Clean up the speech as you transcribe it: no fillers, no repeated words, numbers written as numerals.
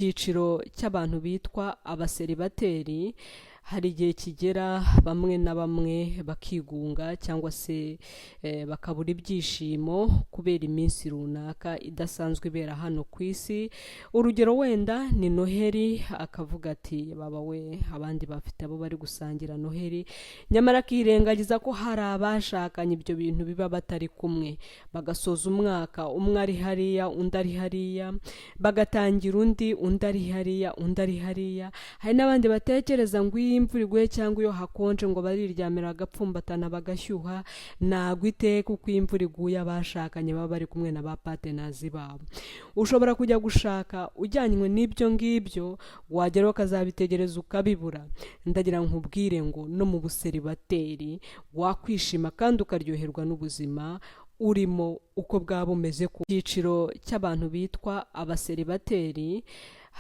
Cyiciro cy'abantu bitwa abaseribateri, hari igihe kigera bamwe na bamwe bakigunga cyangwa se bakabura ibyishimo kubera iminsi runaka idasanzwe ibera hano ku isi. Urugero wenda ni Noheli, akavuga ati: "Baba we, abandi bafite abo bari gusangira Noheli," nyamara akirengagiza ko hari abashakanye ibyo bintu biba batari kumwe, bagasoza umwaka umwe ari hariya, undi ari hariya, bagatangira undi, undi ari hariya, undi ari hariya. Hari n'abandi batekereza ngo iyo imvura iguye cyangwa iyo hakonje ngo bariryamira bagapfumbatana bagashyuha. Ntabwo iteka uko imvura iguye abashakanye baba bari kumwe na ba partners babo. Ushobora kujya gushaka ujyanywe n'ibyo ngibyo, wageraho ukazabitegereza ukabibura. Ndagira nkubwire ngo no mu buseribateri wakwishima kandi ukaryoherwa n'ubuzima urimo uko bwaba bumeze. Ku cyiciro cy'abantu bitwa abaseribateri